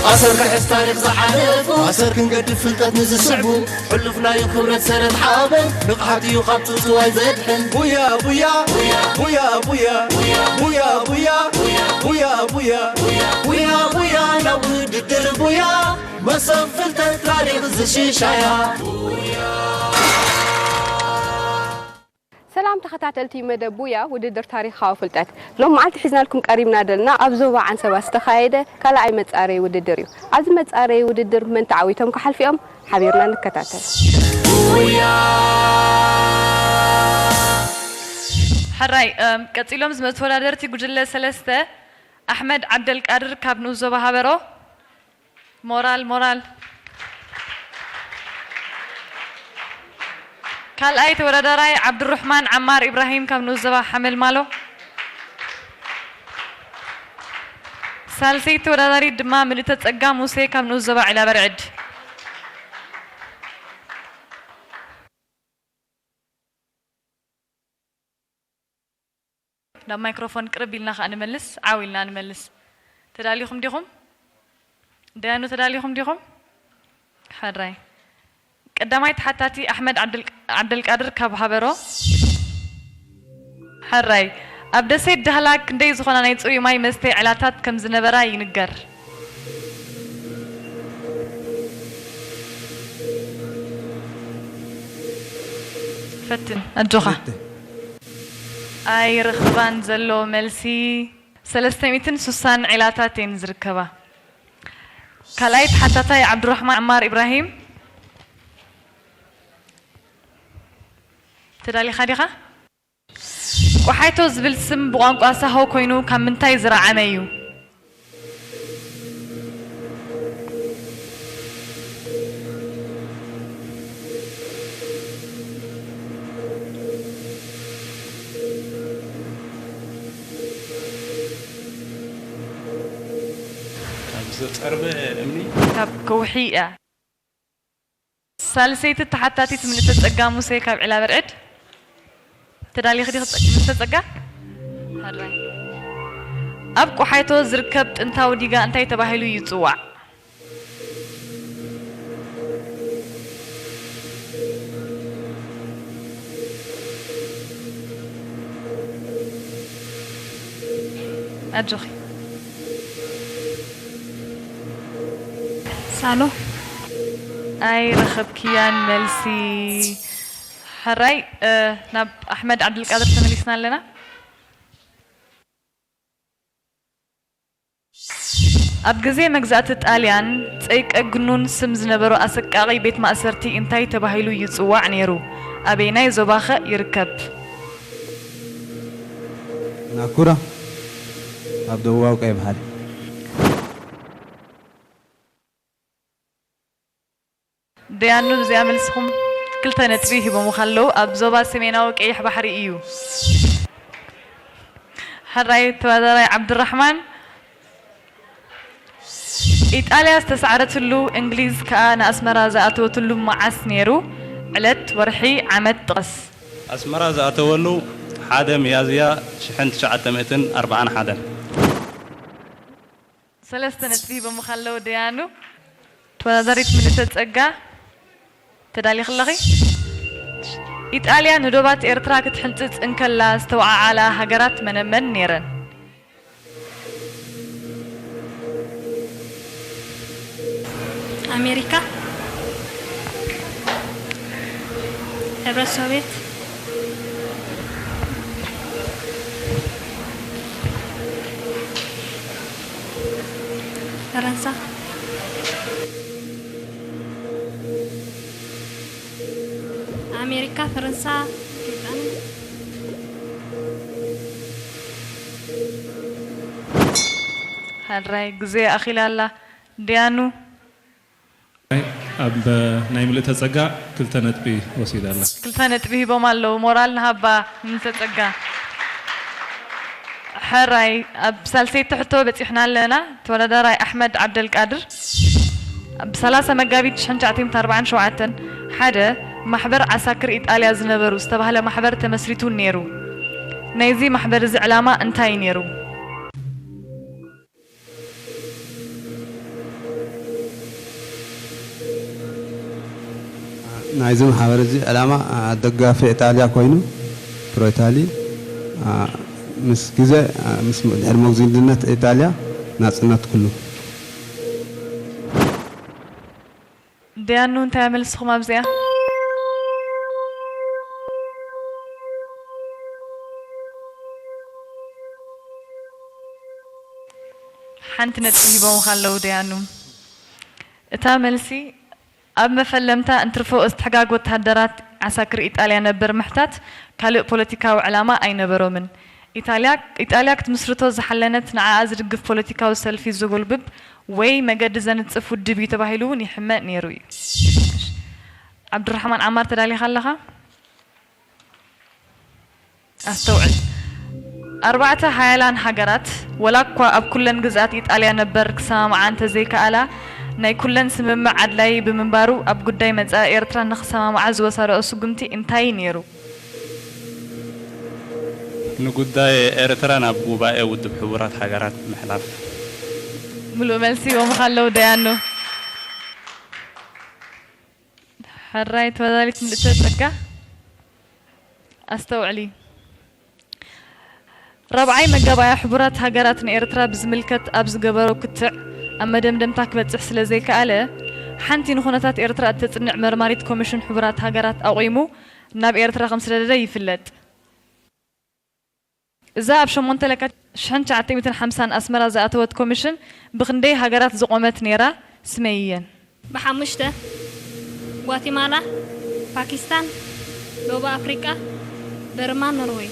ኣሰር ክሕዝ ታሪኽ ዝሓለፉ፣ ኣሰር ክንገድፍ ፍልጠት ንዝስዕቡ፣ ሕሉፍ ናዩ ክብረት ሰረት ሓበን፣ ንቕሓት እዩ ካብ ትእትዋይ ዘድሕን። ቡያ ቡያ ቡያ ቡያ ቡያ ቡያ ቡያ ቡያ ቡያ ቡያ ቡያ ናብ ውድድር ቡያ፣ መሰብ ፍልጠት ታሪኽ ዝሽሻያ። ሰላም ተኸታተልቲ መደብ ቡያ ውድድር ታሪኻዊ ፍልጠት። ሎም መዓልቲ ሒዝናልኩም ቀሪብና ደልና ኣብ ዞባ ዓንሰባ ዝተኻየደ ካልኣይ መጻረዪ ውድድር እዩ። ኣብዚ መጻረዪ ውድድር መን ተዓዊቶም ክሓልፉ እዮም? ሓቢርና ንከታተል። ቡያ! ሕራይ፣ እም፣ ቀጺሎም ዝመጹ ተወዳደርቲ ጉጅለ ሰለስተ፣ ኣሕመድ ዓብደልቃድር ካብ ንኡስ ዞባ ሃበሮ፣ ሞራል፣ ሞራል። ካልኣይ ተወዳዳራይ ዓብዱራሕማን ዓማር ኢብራሂም ካብ ንኡስ ዞባ ሓመልማሎ። ሳልሰይቲ ተወዳዳሪት ድማ ምልእተ ጸጋ ሙሴ ካብ ንኡስ ዞባ ዒላበርዕድ። ናብ ማይክሮፎን ቅርብ ኢልና ኸኣ ንመልስ፣ ዓው ኢልና ንመልስ። ተዳሊኹም ዲኹም? ደያኑ ተዳሊኹም ዲኹም? ሕራይ። ቀዳማይ ተሓታቲ ኣሕመድ ዓብደል-፣ ዓብደልቃድር ካብ ሃበሮ። ሕራይ። ኣብ ደሴት ዳህላክ ክንደይ ዝኾና ናይ ጽሩይ ማይ መስተይ ዕላታት ከም ዝነበራ ይንገር። ፈትን፣ ኣጆኻ። ክልተ። ኣይረኽባን ዘሎ መልሲ። ሰለስተ ሚእትን ስሳን ዒላታት እየን ዝርከባ። ካልኣይ ተሓታታይ ዓብዱራሕማን ዓማር ኢብራሂም። ተዳሊኻ ዲኻ? ቆሓይቶ ዝብል ስም ብቋንቋ ሳሆ ኮይኑ ካብ ምንታይ ዝረዓመ እዩ? ካብ ዝተጸርበ እምኒ። ካብ ከውሒ እያ። ሳልሰይቲ ተሓታቲት ምልእተ ጸጋ ሙሴ ካብ ዒላበርዕድ። ተዳሊኺ ዲኺ ጸ-፣ ምልእተ ጸጋ? ሕራይ። ኣብ ቆሓይቶ ዝርከብ ጥንታዊ ዲጋ እንታይ ተባሂሉ ይጽዋዕ? ኣጆኺ። ሳሎ። ኣይረኸብክያን መልሲ። ሕራይ፣ እ፣ ናብ ኣሕመድ ዓብዱልቃድር ተመሊስና ኣለና። ኣብ ግዜ መግዛእቲ ጣልያን፣ ጸይቀ ግኑን ስም ዝነበሮ ኣሰቃቒ ቤት ማእሰርቲ እንታይ ተባሂሉ ይጽዋዕ ነይሩ? ኣበየናይ ዞባኸ ይርከብ? ናኩራ፣ ኣብ ደቡባዊ ቀይ ባሕሪ። ደያኑ ብዚኣ መልስኹም ክልተ ነጥቢ ሂቦምኻ ኣለዉ። ኣብ ዞባ ሰሜናዊ ቀይሕ ባሕሪ እዩ። ሕራይ ተወዳዳራይ ዓብዱራሕማን፣ ኢጣልያ ዝተሳዕረትሉ፣ እንግሊዝ ከኣ ንኣስመራ ዝኣተወትሉ መዓስ ነይሩ? ዕለት፣ ወርሒ፣ ዓመት ጥቐስ። ኣስመራ ዝኣተወሉ ሓደ ሚያዝያ ሽሕን ትሽዓተ ሚእትን ኣርብዓን ሓደን። ሰለስተ ነጥቢ ሂቦምኻ ኣለዉ ደያኑ። ተወዳዳሪት ምልእተ ጸጋ፣ ተዳሊኺ ኣለኺ? ኢጣልያ ንዶባት ኤርትራ ክትሕንጽጽ እንከላ ዝተወዓዓላ ሃገራት መነመን ነይረን? ኣሜሪካ፣ ሕብረት ሶቪየት፣ ፈረንሳ። ኣሜሪካ፣ ፈረንሳ፣ ብሪጣንያ። ሕራይ ግዜ ኣኺላ ኣላ። ድያኑ? ኣብ ናይ ምልእተ ጸጋ ክልተ ነጥቢ ወሲዳ ኣላ። ክልተ ነጥቢ ሂቦም ኣለዉ። ሞራል ንሃባ ምልእተ ጸጋ። ሕራይ፣ ኣብ ሳልሰይቲ ሕቶ በጺሕና ኣለና። ተወዳዳራይ ኣሕመድ ዓብደልቃድር፣ ኣብ ሰላሳ መጋቢት ሽሕን ትሽዓተ ሚእትን ኣርባዓን ሸውዓተን ሓደ ማሕበር ዓሳክር ኢጣልያ ዝነበሩ ዝተባህለ ማሕበር ተመስሪቱ ነይሩ። ናይዚ ማሕበር እዚ ዕላማ እንታይ እዩ ነይሩ? ናይዚ ማሕበር እዚ ዕላማ፣ አ፣ ደጋፊ ኢጣልያ ኮይኑ፣ ፕሮ ኢታሊ፣ አ፣ ምስ ግዜ፣ አ፣ ምስ ድሕሪ መግዚልነት ኢጣልያ ናጽነት ኩሉ። ደያኑ እንታይ መልስኹም ኣብዚኣ? ሓንቲ ነጥቢ ሂቦምኻ ኣለዉ ደያኑ። እታ መልሲ ኣብ መፈለምታ እንትርፎ እስትሕጋግ ወተሃደራት ዓሳክር ኢጣልያ ነበር ምሕታት ካልእ ፖለቲካዊ ዕላማ ኣይነበሮምን። ኢጣልያ ኢጣልያ ክትምስርቶ ዝሓለነት ንዓኣ ዝድግፍ ፖለቲካዊ ሰልፊ ዘጎልብብ ወይ መገዲ ዘንጽፍ ውድብ እዩ ተባሂሉ እውን ይሕመ ነይሩ እዩ። ዓብዱራሕማን ዓማር ተዳሊኻ ኣለኻ? ኣስተውዕል። ኣርባዕተ ሓያላን ሃገራት፣ ወላ እኳ ኣብ ኩለን ግዝኣት ኢጣልያ ነበር ክሰማምዓ እንተዘይከኣላ፣ ናይ ኩለን ስምምዕ ኣድላዪ ብምንባሩ፣ ኣብ ጉዳይ መጻኢ ኤርትራ ንኽሰማምዓ ዝወሰዳኦ ስጉምቲ እንታይ ነይሩ? ንጉዳይ ኤርትራ ናብ ጉባኤ ውድብ ሕቡራት ሃገራት ምሕላፍ። ምሉእ መልሲ ሂቦምኻ ኣለዉ ደያኑ። ሕራይ ተወዳዳሪት ምልእተ ጸጋ። ኣስተውዕሊ። ራብዓይ መጋባእያ ሕቡራት ሃገራት ንኤርትራ ብዝምልከት ኣብ ዝገበሮ ክትዕ ኣብ መደምደምታ ክበጽሕ ስለ ዘይከኣለ፣ ሓንቲ ንኹነታት ኤርትራ እተጽንዕ መርማሪት ኮሚሽን ሕቡራት ሃገራት ኣቑሙ ናብ ኤርትራ ከም ዝሰደደ ይፍለጥ። እዛ ኣብ ሸሞንተ ለካቲት ሽሕን ትሽዓተ ሚእትን ሓምሳን ኣስመራ ዝኣተወት ኮሚሽን ብኽንደይ ሃገራት ዝቖመት ነይራ? ስመይየን። ብሓሙሽተ፣ ጓቲማላ፣ ፓኪስታን፣ ደቡብ ኣፍሪቃ፣ በርማ፣ ኖርወይ።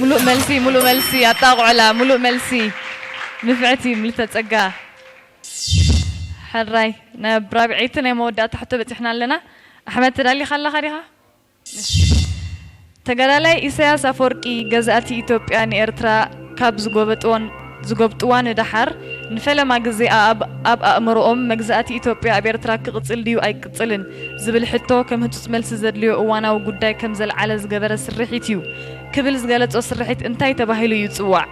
ሙሉእ መልሲ፣ ሙሉእ መልሲ፣ ኣጣቕዑላ፣ ሙሉእ መልሲ። ንፍዕቲ ምልተ ጸጋ። ሕራይ፣ ናብ ራብዐይቲ ናይ መወዳእታ ሕቶ በጺሕና ኣለና። ኣሕመድ፣ ተዳሊኻ ኣለኻ ዲኻ? እሺ። ተጋዳላይ ኢሳያስ ኣፈወርቂ፣ ገዛእቲ ኢትዮጵያ ንኤርትራ ካብ ዝጎበጥዎን ዝጎብጥዋ ንደሓር፣ ንፈለማ ግዜ ኣኣብ ኣብ ኣእምሮኦም መግዛእቲ ኢትዮጵያ ኣብ ኤርትራ ክቕጽል ድዩ ኣይቅጽልን ዝብል ሕቶ ከም ህጹጽ መልሲ ዘድልዮ እዋናዊ ጉዳይ ከም ዘልዓለ ዝገበረ ስርሒት እዩ ክብል ዝገለጾ ስርሒት እንታይ ተባሂሉ ይጽዋዕ?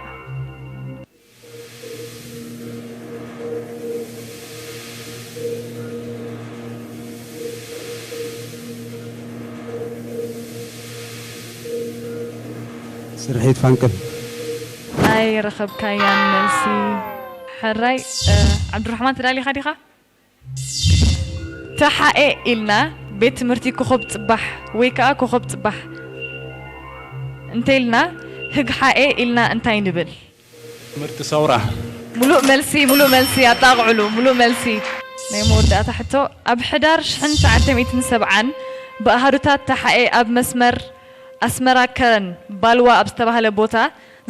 ስርሒት ፋንቅል። ኣይረኸብካያን መልሲ። ሕራይ ዓብዱራሕማን ተዳሊኻ ዲኻ? ተሓኤ ኢልና ቤት ትምህርቲ ኮኾብ ጽባሕ ወይ ከኣ ኮኾብ ጽባሕ እንተኢልና ህግሓኤ ኢልና እንታይ ንብል? ትምህርቲ ሰውራ። ሙሉእ መልሲ፣ ሙሉእ መልሲ፣ ኣጣቕዕሉ፣ ሙሉእ መልሲ። ናይ መወዳእታ ሕቶ፣ ኣብ ሕዳር ሽሕን ትሽዓተ ሚእትን ሰብዓን ብኣሃዱታት ተሓኤ ኣብ መስመር ኣስመራ ከረን ባልዋ ኣብ ዝተባህለ ቦታ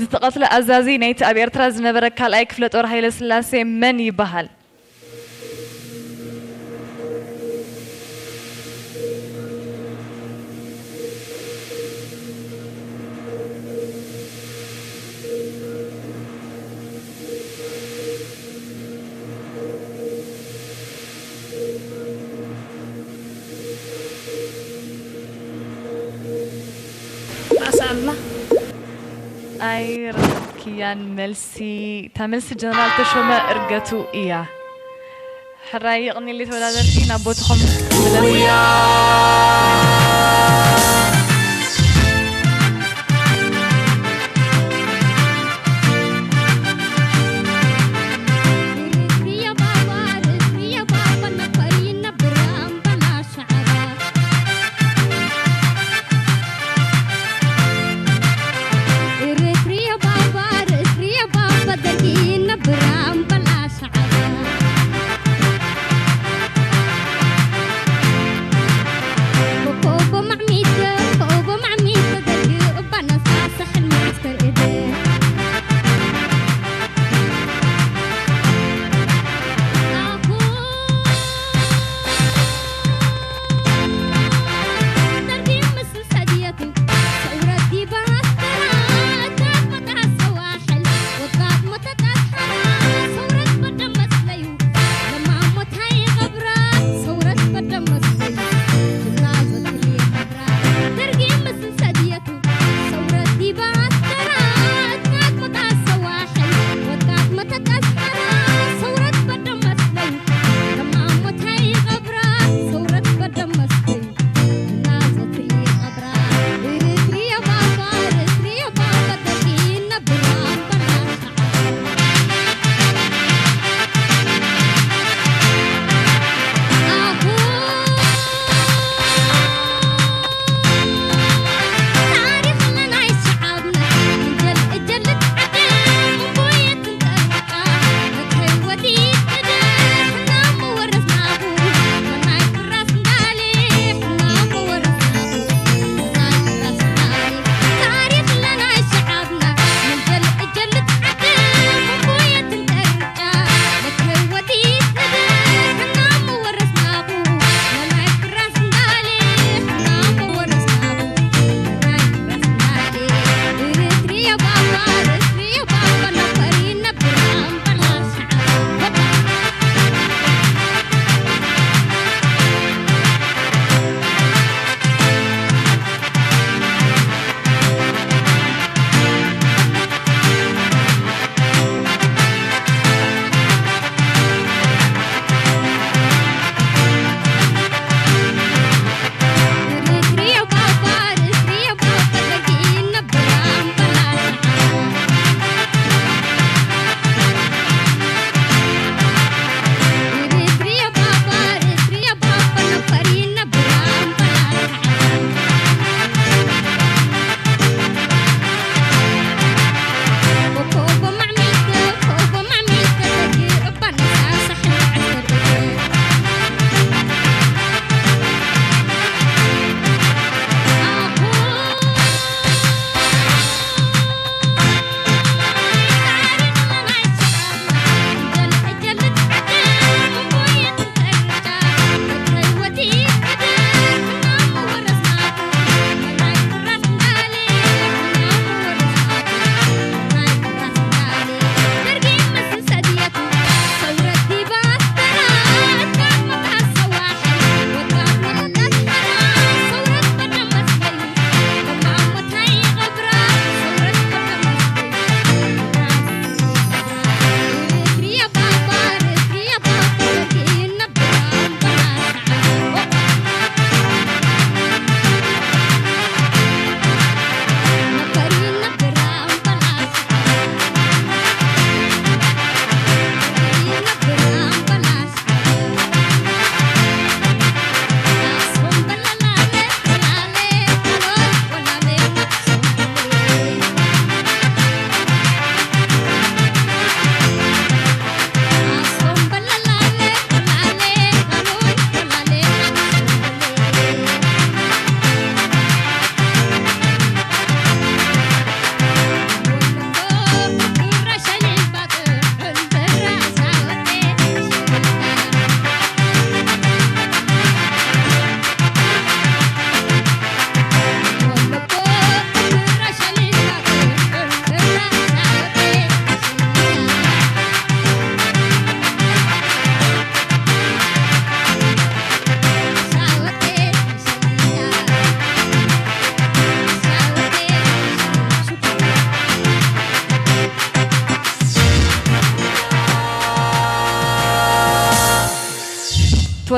ዝተቐትለ ኣዛዚ ናይቲ ኣብ ኤርትራ ዝነበረ ካልኣይ ክፍለ ጦር ሃይለ ስላሴ መን ይበሃል? ራእሲ ኣሉላ። ኣይረኸብክያን መልሲ። እታ መልሲ ጀነራል ተሾመ እርገቱ እያ። ሕራይ የቕንየለይ ተወዳደርቲ፣ ናብ ቦትኹም ምለሱ።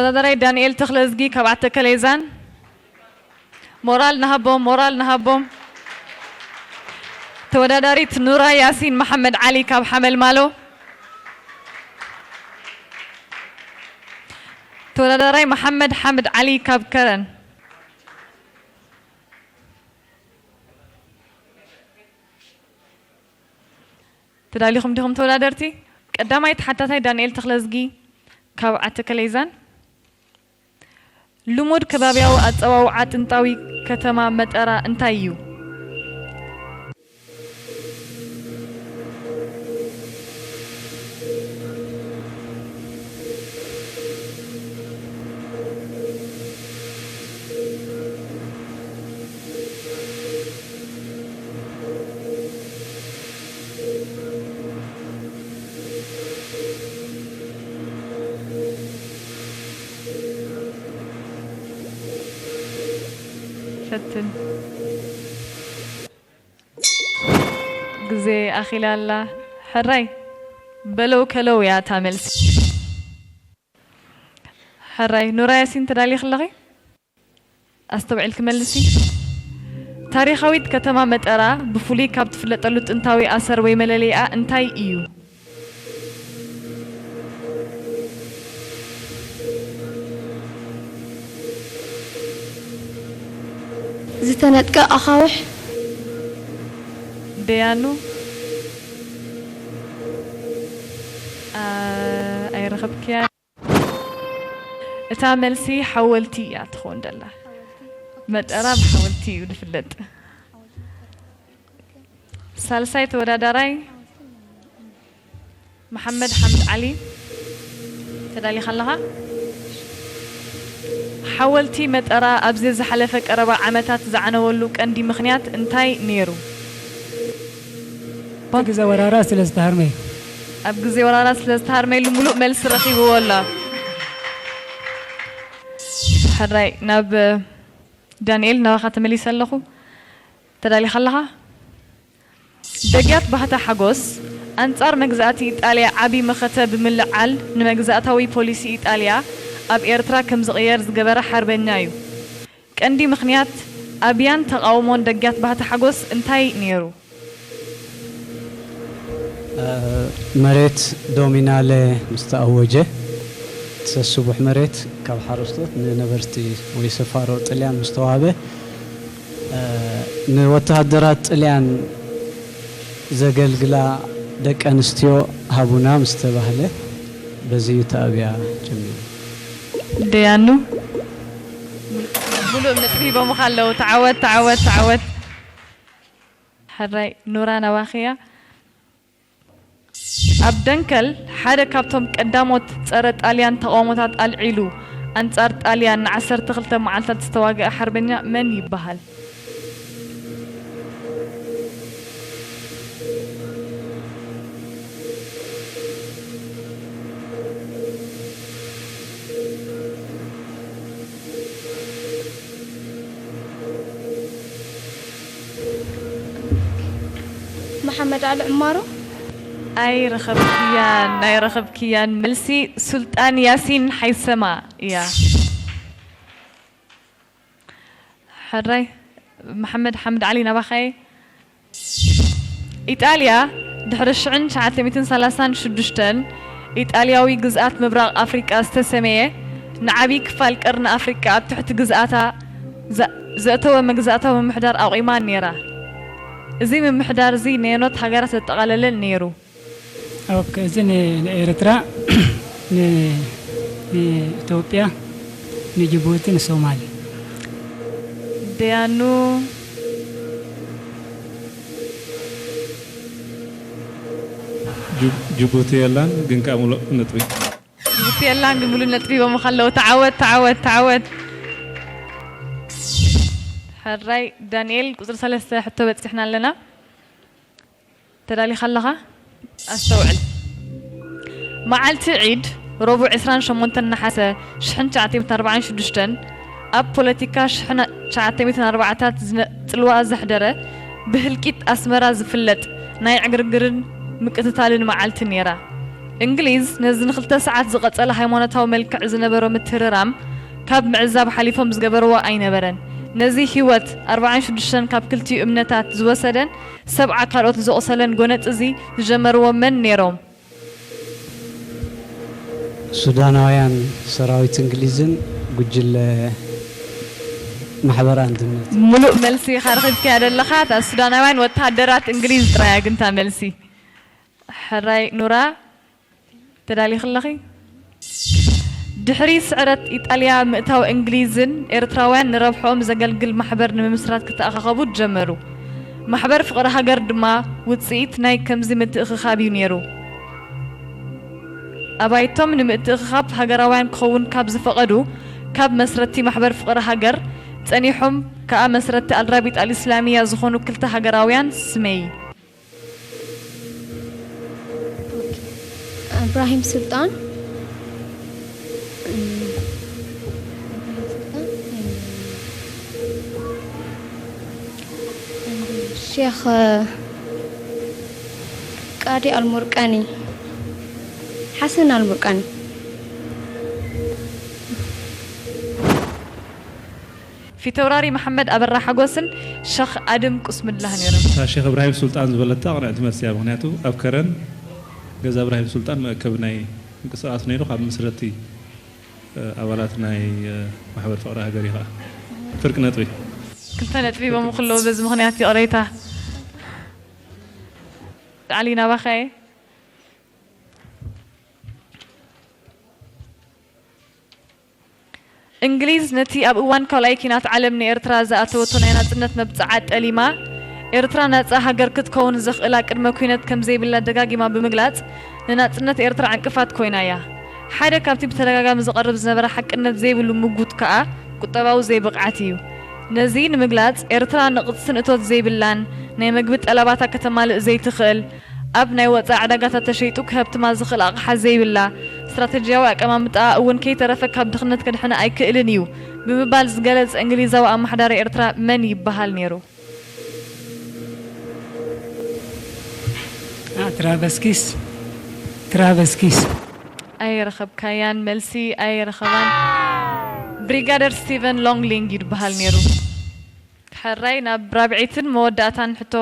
ተወዳዳራይ ዳንኤል ተኽለዝጊ ካብ ዓተከሌዛን። ሞራል ንሃቦም፣ ሞራል ንሃቦም። ተወዳዳሪት ኑራ ያሲን መሓመድ ዓሊ ካብ ሓመልማሎ። ተወዳዳራይ መሓመድ ሓምድ ዓሊ ካብ ከረን። ተዳሊኹም ዲኹም ተወዳደርቲ? ቀዳማይ ተሓታታይ ዳንኤል ተኽለዝጊ ካብ ዓተከሌዛን። ልሙድ ከባብያዊ ኣጸዋውዓ ጥንታዊ ከተማ መጠራ እንታይ እዩ? ፈትን። ግዜ ኣኺላ ኣላ። ሕራይ በለው ከለው እያ እታ መልሲ። ሕራይ ኑራ ያሲን፣ ተዳሊኺ ኣለኺ? ኣስተውዒልኪ መልሲ። ታሪኻዊት ከተማ መጠራ ብፍሉይ ካብ ትፍለጠሉ ጥንታዊ ኣሰር ወይ መለለይኣ እንታይ እዩ? ዝተነጥቀ ኣኻውሕ። ደያኑ። ኣ-፣ ኣይረኸብክያ። እታ መልሲ ሓወልቲ እያ ትኸውን ደላ። መጠራ ብሓወልቲ እዩ ዝፍለጥ። ሳልሳይ ተወዳዳራይ መሓመድ ሓምድ ዓሊ፣ ተዳሊኻ ኣለኻ? ሓወልቲ መጠራ ኣብዚ ዝሓለፈ ቀረባ ዓመታት ዝዓነወሉ ቀንዲ ምኽንያት እንታይ ነይሩ? እቲ ግዜ ወራራት ስለ ዝተሃርመ እዩ። ኣብ ግዜ ወራራት ስለ ዝተሃርመ ኢሉ ምሉእ መልሲ ረኺብዎ ኣሎ። ሕራይ ናብ ዳንኤል፣ ናባኻ ተመሊሰ ኣለኹ። ተዳሊኻ ኣለኻ? ደግያት ባህታ ሓጎስ ኣንጻር መግዛእቲ ኢጣልያ ዓቢ መኸተ ብምልዓል ንመግዛእታዊ ፖሊሲ ኢጣልያ ኣብ ኤርትራ ከም ዝቕየር ዝገበረ ሓርበኛ እዩ። ቀንዲ ምኽንያት ኣብያን ተቓውሞን ደግያት ባህታ ሓጎስ እንታይ ነይሩ? መሬት ዶሚናለ ምስ ተኣወጀ፣ እቲ ሰስቡሕ መሬት ካብ ሓረስቶት ንነበርቲ ወይ ሰፋሮ ጥልያን ምስ ተዋህበ፣ ንወተሃደራት ጥልያን ዘገልግላ ደቂ ኣንስትዮ ሃቡና ምስ ተባህለ፣ በዚ እዩ እቲ ኣብያ ጀሚሩ። ደያኑ፣ ሙሉእ ነጥቢ ሂቦምኻ ኣለዉ። ተዓወት፣ ተዓወት፣ ተዓወት። ሕራይ ኑራ፣ ናባኺ እያ። ኣብ ደንከል ሓደ ካብቶም ቀዳሞት ጸረ ጣልያን ተቓውሞታት ኣልዒሉ ኣንጻር ጣልያን ንዓሰርተ ክልተ መዓልታት ዝተዋግአ ሓርበኛ መን ይበሃል? መሓመድ ዓሊ ዑማሩ። ኣይረኸብክያን፣ ኣይረኸብክያን። መልሲ ሱልጣን ያሲን ሓይሰማ እያ። ሕራይ መሓመድ ሓምድ ዓሊ፣ ናባኻየ። ኢጣልያ ድሕሪ ሽሕን ትሽዓተ ሚእትን ሰላሳን ሽዱሽተን ኢጣልያዊ ግዝኣት ምብራቕ ኣፍሪቃ ዝተሰመየ ንዓቢ ክፋል ቀርኒ ኣፍሪቃ ኣብ ትሕቲ ግዝኣታ ዘ-፣ ዘእተወ መግዛእታዊ ምምሕዳር ኣቑማ ነይራ። እዚ ምምሕዳር እዚ ነየኖት ሃገራት ዘጠቓለለ ነይሩ? ኦኬ፣ እዚ ን-፣ ንኤርትራ፣ ን-፣ ንኢትዮጵያ፣ ንጅቡቲ፣ ንሶማል። ደያኑ። ጅ-፣ ጅቡቲ የላን፣ ግን ከኣ ሙሉእ ነጥቢ። ጅቡቲ የላን፣ ግን ሙሉእ ነጥቢ ሂቦምኻ ኣለዉ። ተዓወት፣ ተዓወት፣ ተዓወት። ሕራይ ዳንኤል፣ ቁጽሪ ሰለስተ ሕቶ በጺሕና ኣለና። ተዳሊኻ ኣለኻ? ኣስተውዕል። መዓልቲ ዒድ፣ ረቡዕ ዕስራን ሸሞንተን ነሓሰ ሽሕን ትሽዓተ ሚእትን ኣርባዓን ሽዱሽተን፣ ኣብ ፖለቲካ ሽሕን ትሽዓተ ሚእትን ኣርባዓታት ዝነ-፣ ጽልዋ ዘሕደረ፣ ብህልቂት ኣስመራ ዝፍለጥ ናይ ዕግርግርን ምቅትታልን መዓልቲ ነይራ። እንግሊዝ ነዚ ንክልተ ሰዓት ዝቐጸለ ሃይማኖታዊ መልክዕ ዝነበሮ ምትህርራም ካብ ምዕዛብ ሓሊፎም ዝገበርዎ ኣይነበረን። ነዚ ህይወት ኣርባዓን ሽዱሽተን ካብ ክልቲኡ እምነታት ዝወሰደን ሰብዓ ካልኦት ዘቑሰለን ጎነጽ እዚ ዝጀመርዎ መን ነይሮም? ሱዳናውያን ሰራዊት እንግሊዝን ጉጅለ ማሕበር ኣንድነት። ምሉእ መልሲ ኢኻ ረኺብካያ ዘለኻ። እታ ሱዳናውያን ወተሃደራት እንግሊዝ ጥራይ እያ ግን እታ መልሲ። ሕራይ ኑራ ተዳሊኺ ኣለኺ? ድሕሪ ስዕረት ኢጣልያ ምእታው እንግሊዝን ኤርትራውያን ንረብሕኦም ዘገልግል ማሕበር ንምምስራት ክተኣኻኸቡ ጀመሩ። ማሕበር ፍቕሪ ሃገር ድማ ውጽኢት ናይ ከምዚ ምትእኽኻብ እዩ ነይሩ። ኣባይቶም ንምትእኽኻብ ሃገራውያን ክኸውን ካብ ዝፈቐዱ ካብ መስረቲ ማሕበር ፍቕሪ ሃገር ጸኒሖም ከኣ መስረቲ ኣልራቢጣ ኣልእስላሚያ ዝኾኑ ክልተ ሃገራውያን ስመዪ። እብራሂም ሱልጣን፣ ሼኽ ቃዲ ኣልሙርቀኒ፣ ሓሰን ኣልሙርቀኒ። ፊተውራሪ መሓመድ ኣበራ ሓጎስን ሸኽ ኣድም ቁስምላህ ነይሮም። እታ ሼኽ እብራሂም ሱልጣን ዝበለታ ቅንዕቲ መልሲ እያ። ምኽንያቱ ኣብ ከረን ገዛ እብራሂም ሱልጣን መእከቢ ናይ ምንቅስቓስ ነይሩ። ካብ መስረቲ ኣባላት ናይ ማሕበር ፍቕሪ ሃገር እዩ ከዓ። ፍርቂ ነጥቢ። ክልተ ነጥቢ ሂቦም ከለዉ በዚ ምኽንያት ይቕሬታ። ዓሊ ናባኻ እየ። እንግሊዝ ነቲ ኣብ እዋን ካልኣይ ኲናት ዓለም ንኤርትራ ዝኣተወቶ ናይ ናጽነት መብጽዓ ጠሊማ፣ ኤርትራ ናጻ ሃገር ክትከውን ዘኽእላ ቅድመ ኲነት ከምዘይብላ ደጋጊማ ብምግላጽ፣ ንናጽነት ኤርትራ ዕንቅፋት ኮይና እያ። ሓደ ካብቲ ብተደጋጋሚ ዝቐርብ ዝነበረ ሓቅነት ዘይብሉ ምጉት ከኣ ቁጠባዊ ዘይብቕዓት እዩ። ነዚ ንምግላጽ፣ ኤርትራ ንቕጽትን እቶት ዘይብላን፣ ናይ መግቢ ጠለባታ ከተማልእ ዘይትኽእል፣ ኣብ ናይ ወጻኢ ዕዳጋታት ተሸይጡ ክሀብትማ ዝኽእል ኣቕሓ ዘይብላ፣ ስትራተጂያዊ ኣቀማምጣኣ እውን ከይተረፈ ካብ ድኽነት ከድሕና ኣይክእልን እዩ ብምባል ዝገለጸ እንግሊዛዊ ኣመሓዳሪ ኤርትራ መን ይበሃል ነይሩ? ትራቨስኪስ ትራቨስኪስ ኣይረኸብካያን፣ መልሲ ኣይረኸባን። ብሪጋደር ስቲቨን ሎንግሊንግ ይበሃል ነይሩ። ሕራይ ናብ ራብዐይትን መወዳእታን ሕቶ።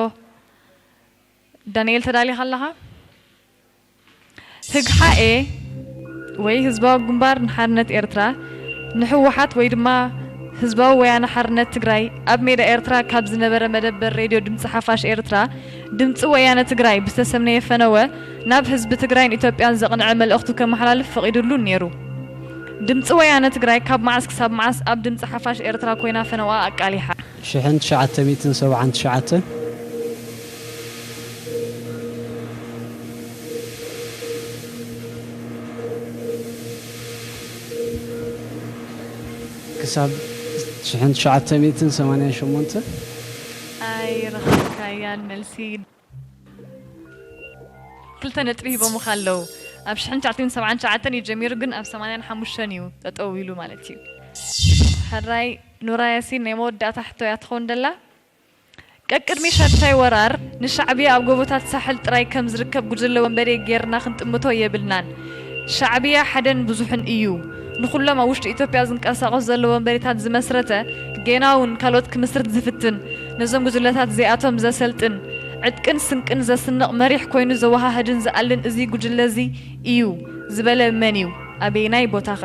ዳንኤል ተዳሊኻ ኣለኻ? ህግሓኤ ወይ ህዝባዊ ግንባር ንሓርነት ኤርትራ ንህወሓት ወይ ድማ ህዝባዊ ወያነ ሓርነት ትግራይ ኣብ ሜዳ ኤርትራ ካብ ዝነበረ መደበር ሬድዮ ድምፂ ሓፋሽ ኤርትራ ድምፂ ወያነ ትግራይ ብዝተሰምነየ ፈነወ ናብ ህዝቢ ትግራይን ኢትዮጵያን ዘቕንዐ መልእኽቱ ከመሓላልፍ ፈቒዱሉን ነይሩ። ድምፂ ወያነ ትግራይ ካብ መዓስ ክሳብ መዓስ ኣብ ድምፂ ሓፋሽ ኤርትራ ኮይና ፈነውኣ ኣቃሊሓ? ሽሕን ትሽዓተ ሚእትን ሰብዓን ትሽዓተን። ክሳብ ሽሕን ትሽዓተ ሚእትን ሰማንያን ሸሞንተ። ኣይረኸብካያን መልሲ። ክልተ ነጥቢ ሂቦምኻ ኣለዉ። ኣብ ሽሕን ትሽዓተ ሚእትን ሰብዓን ትሽዓተን እዩ ጀሚሩ፣ ግን ኣብ ሰማንያን ሓሙሽተን እዩ ጠጠው ኢሉ ማለት እዩ። ሕራይ ኑራ ያሲን ናይ መወዳእታ ሕቶ እያ ትኸውን ደላ። ቀቅድሚ ሻድሻይ ወራር ንሻዕብያ ኣብ ጎቦታት ሳሕል ጥራይ ከም ዝርከብ ጉጅለ ወንበዴ ጌርና ክንጥምቶ የብልናን። ሻዕብያ ሓደን ብዙሕን እዩ። ንኹሎም ኣብ ውሽጢ ኢትዮጵያ ዝንቀሳቐሱ ዘለዉ ወንበዴታት ዝመስረተ፣ ጌና እውን ካልኦት ክምስርት ዝፍትን፣ ነዞም ጉጅለታት እዚኣቶም ዘሰልጥን፣ ዕጥቅን ስንቅን ዘስንቕ መሪሕ ኮይኑ ዘወሃህድን ዝኣልን እዚ ጉጅለ እዚ እዩ ዝበለ መን እዩ? ኣበየናይ ቦታኸ?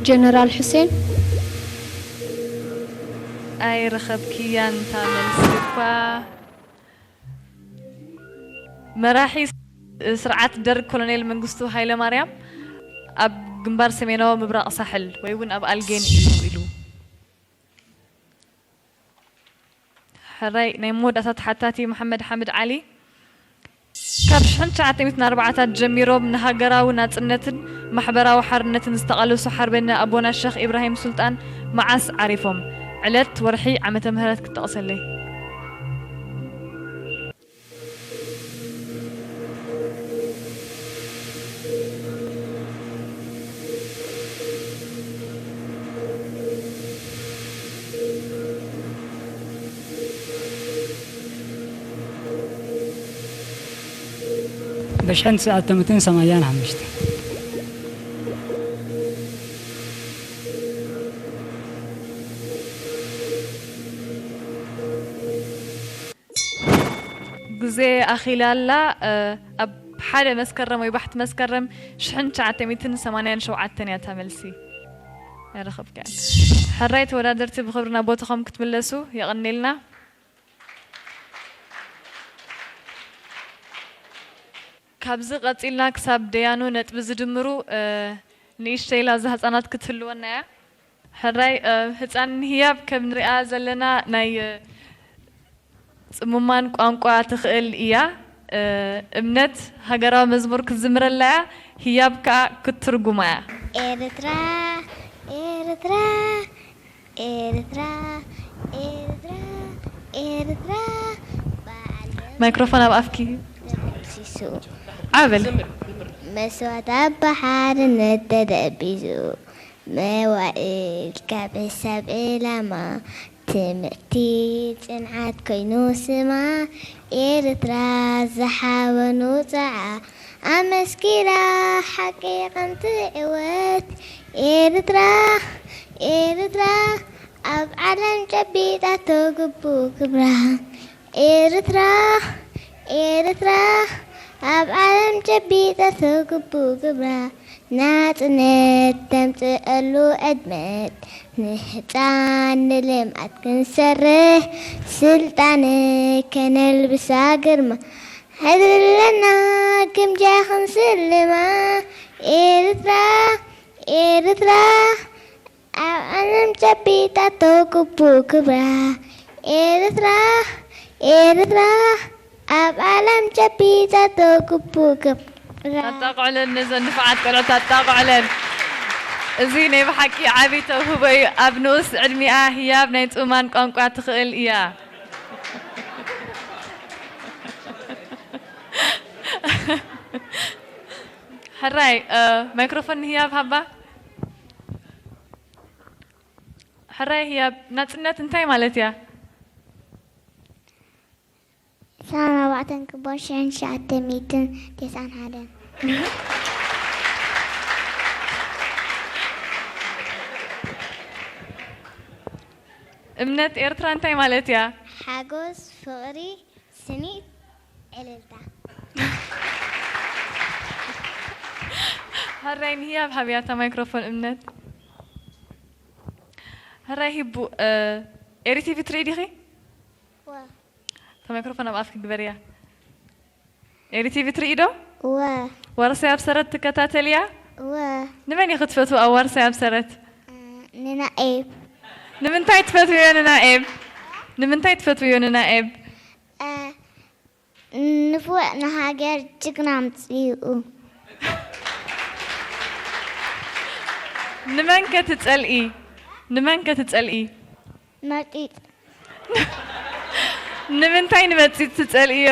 ጀነራል ሑሴን። ኣይረኸብክያን እታ መልሲ እኳ። መራሒ ስርዓት ደርግ ኮሎኔል መንግስቱ ሃይለማርያም ኣብ ግንባር ሰሜናዊ ምብራቕ ሳሕል ወይ እውን ኣብ ኣልጌን እዩ ኢሉ። ሕራይ ናይ መወዳእታ ተሓታቲ መሓመድ ሓምድ ዓሊ። ካብ ሽሕን ትሽዓተ ሚእትን ኣርባዓታት ጀሚሮም ንሃገራዊ ናጽነትን ማሕበራዊ ሓርነትን ዝተቓለሱ ሓርበኛ ኣቦና ሸኽ ኢብራሂም ሱልጣን መዓስ ዓሪፎም? ዕለት፣ ወርሒ፣ ዓመተ ምህረት ክትጠቕሰለይ? ብሽሕን ትስዓተ ሚእትን ሰማንያን ሓሙሽተ። ግዜ ኣኺላ ኣላ። ኣብ ሓደ መስከረም ወይ ባሕቲ መስከረም ሽሕን ትሽዓተ ሚእትን ሰማንያን ሸውዓተን እያ እታ መልሲ። ኣይረኸብካያን። ሕራይ ተወዳደርቲ ብኽብሪ ናብ ቦታኹም ክትምለሱ የቐንየልና። ካብዚ ቀጺልና ክሳብ ደያኑ ነጥቢ ዝድምሩ ንእሽተይ ላዛ ህጻናት ክትህልወና እያ። ሕራይ ህጻን ህያብ ከም ንሪኣ ዘለና ናይ ጽሙማን ቋንቋ ትኽእል እያ። እምነት ሃገራዊ መዝሙር ክትዝምረላ እያ፣ ህያብ ከኣ ክትትርጉማ እያ። ኤርትራ ኤርትራ ኤርትራ ኤርትራ ኤርትራ በዓል ማይክሮፎን ኣብ ኣፍኪ። ደምሲሱ ዓበል። መስዋእታ ብሓርነት ተደቢሱ መዋእል ካብ ሕሳብ ዕላማ ትምህርቲ ጽንዓት ኮይኑ ስማ ኤርትራ ዝሓበኑ ጸዓ ኣመስኪራ ሓቂ ከም ትዕወት ኤርትራ ኤርትራ ኣብ ዓለም ጨቢጣቶ ግቡ ክብራ ኤርትራ ኤርትራ ኣብ ዓለም ጨቢጣቶ ግቡ ክብራ ናጽነት ተምጽእሉ ዕድመት ንህጻን ንልምዓት ክንሰርሕ ስልጣነ ከነልብሳ ግርማ ሕድሪ ኣለና ግምጃ ክንስልማ ኤርትራ ኤርትራ ኣብ ዓለም ጨቢጣቶ ግቡ ክብራ ኤርትራ ኤርትራ ኣብ ዓለም ጨቢጣቶ ግቡ ክብራ ኣጣቕዕለን ነዘን ንፉዓት ቆልዑት ኣጣቕዕለን። እዚ ናይ ብሓቂ ዓቢ ተውህቦ እዩ። ኣብ ንኡስ ዕድሚኣ ህያብ ናይ ጽማን ቋንቋ ትኽእል እያ። ሕራይ ማይክሮፎን ንህያብ ሃባ። ሕራይ ህያብ ናጽነት እንታይ ማለት እያ? ሰላም ኣርባዕተን ክቦን ሽሕን ትሽዓተ ሚእትን ተስዓን ሓደን። እምነት ኤርትራ እንታይ ማለት እያ? ሓጎስ፣ ፍቕሪ፣ ስኒት፣ ዕልልታ። ሕራይ ንህያብ ሃብያ እታ ማይክሮፎን እምነት። ሕራይ ሂቡ ኤሪ ቲቪ ትርኢ ዲኺ? ወ እታ ማይክሮፎን ኣብ ኣፍኪ ግበርያ። ኤሪ ቲቪ ትርኢ ዶ? ወ ዋርሳይ ኣብ ሰረት ትከታተልያ? ወ ንመን ኢኺ ትፈትዊ ኣብ ዋርሳይ ኣብ ሰረት? ንናኤብ ንምንታይ ትፈትውዮ ንናኤብ? ንምንታይ ትፈትውዮ ንናኤብ? ንፉዕ ንሃገር ጅግና ኣምጺኡ። ንመን ከ ትጸልኢ? ንመን ከ ትጸልኢ? መጺጽ ንምንታይ ንመጺጽ ትጸልእዮ?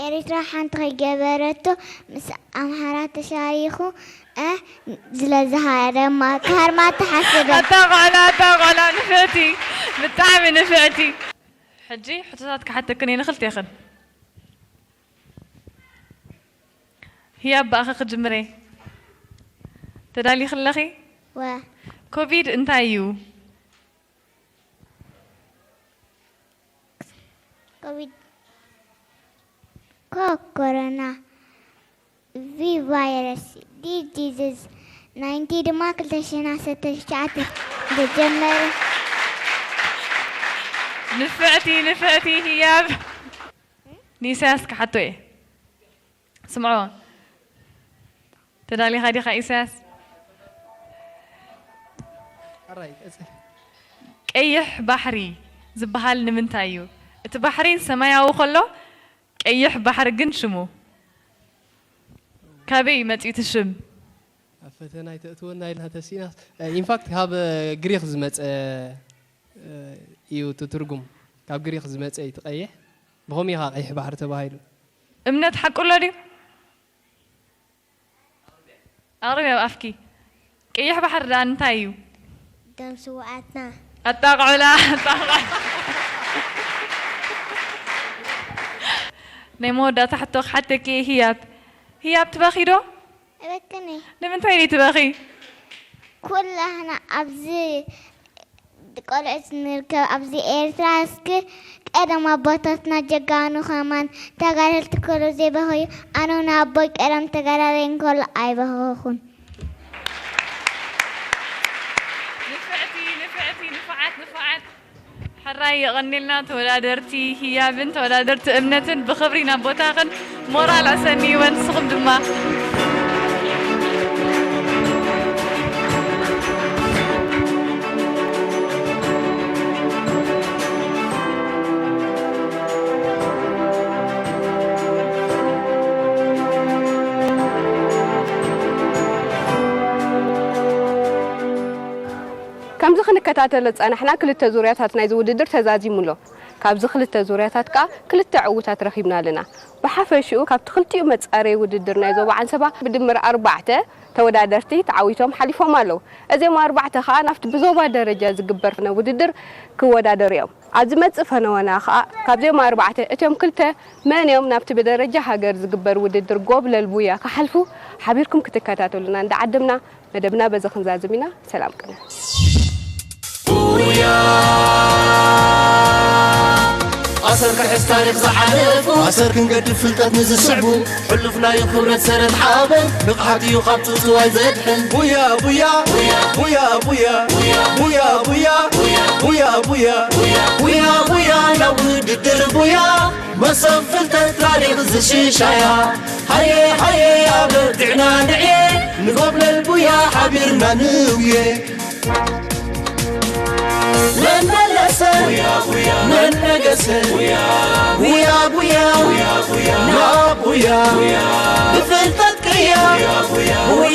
ኤሪትራ ሓንቲ ከይገበረቶ ምስ ኣምሓራ ተሻሪኹ እ ዝለዝሃረማ ክሃርማ ተሓሰበ። ኣታ ቆዕላ ኣታ ቆዕላ ንፍዕቲ ብጣዕሚ ንፍዕቲ። ሕጂ ሕቶታት ክሓተክን እየ ንኽልቴኽን። ህያብ ብኣኺ ክጅምር እየ። ተዳሊኺ ኣለኺ? ወ ኮቪድ እንታይ እዩ? ኮቪድ ኮ ኮሮና ቪ ቫይረስ ዲ ዲዝዝ ናይንቲ ድማ ክልተ ሽሕን ዓሰርተ ትሽዓተ ዝተጀመረ። ንፍዕቲ ንፍዕቲ ህያብ ንኢሳያስ ክሓቶ እየ። ስምዖ ተዳሊኻ ዲኻ ኢሳያስ? ሕራይ ቀጽል። ቀይሕ ባሕሪ ዝበሃል ንምንታይ እዩ? እቲ ባሕሪ ሰማያዊ ከሎ ቀይሕ ባሕሪ ግን ሽሙ ካበይ እዩ መጺኡ እቲ ሽም? ኣብ ፈተና ኣይተእትወና ኢልና ተሲእና። ኢንፋክት ካብ ግሪክ ዝመጸ እዩ እቲ ትርጉም። ካብ ግሪክ ዝመጸ እዩ እቲ ቀይሕ። ብኸምኡ እዩ ከዓ ቀይሕ ባሕሪ ተባሂሉ። እምነት ሓቁ ኣሎ ድዩ? ኣቕርቢ ኣብ ኣፍኪ። ቀይሕ ባሕሪ ደኣ እንታይ እዩ? ደም ስውኣትና። ኣጣቕዑላ ኣጣቕዑላ። ናይ መወዳእታ ሕቶ ክሓተኪ እየ ህያብ። ህያብ ትበኺ ዶ? እበክኒ። ንምንታይ ደይ ትበኺ? ኩላህና ኣብዚ ቆልዑት ንርከብ ኣብዚ ኤርትራ እስኪ ቀደም ኣቦታትና ጀጋኑ ከማን ተጋደልቲ ከሎ ዘይበኸዩ ኣነ ንኣቦይ ቀደም ተጋዳላይ እንከሎ ኣይበኸኹን። ንፍዕቲ ንፍዕቲ ንፉዓት ንፉዓት። ሕራይ የቐኒልና ተወዳደርቲ ህያብን ተወዳደርቲ እምነትን ብኽብሪ ናብ ቦታኽን ሞራል ኣሰንይወን ንስኹም ድማ። ከምዚ ክንከታተሎ ዝጸናሕና ክልተ ዙርያታት ናይዚ ውድድር ተዛዚሙ ኣሎ። ካብዚ ክልተ ዙርያታት ከኣ ክልተ ዕዉታት ረኺብና ኣለና። ብሓፈሽኡ ካብቲ ክልቲኡ መጻረዪ ውድድር ናይ ዞባ ዓንሰባ ብድምር ኣርባዕተ ተወዳደርቲ ተዓዊቶም ሓሊፎም ኣለዉ። እዚኦም ኣርባዕተ ከኣ ናብቲ ብዞባ ደረጃ ዝግበር ውድድር ክወዳደሩ እዮም። ኣብ ዝመጽእ ፈነወና ከኣ ካብዚኦም ኣርባዕተ እቶም ክልተ መን እዮም ናብቲ ብደረጃ ሃገር ዝግበር ውድድር ጎብለል ቡያ ክሓልፉ ሓቢርኩም ክትከታተሉና እንዳዓደምና መደብና በዚ ክንዛዝም ኢና። ሰላም ቅነ። ቡያ ኣሰር ክሕዝ ታሪኽ ዝሓለፉ ኣሰር ክንገድፍ ፍልጠት ንዝስዕቡ ሕሉፍ ናይ ክብረት ሰረት ሓበን ንቕሓት እዩ ካብ ጽውጽዋይ ዘድሕን ቡያ ቡያ ቡያ ቡያ ቡያ ቡያ ቡያ ቡያ ቡያ ቡያ ናብ ውድድር ቡያ መሰብ ፍልጠት ታሪኽ ዝሽሻያ ሃየ ሃየ ኣበርቲዕና ንዕየ ንጎብለል ቡያ ሓቢርና ንውየ መን መለሰ መን ነገሰ ቡያ ቡያ ናብ ቡያ ብፍልጠት ቅያ ቡያ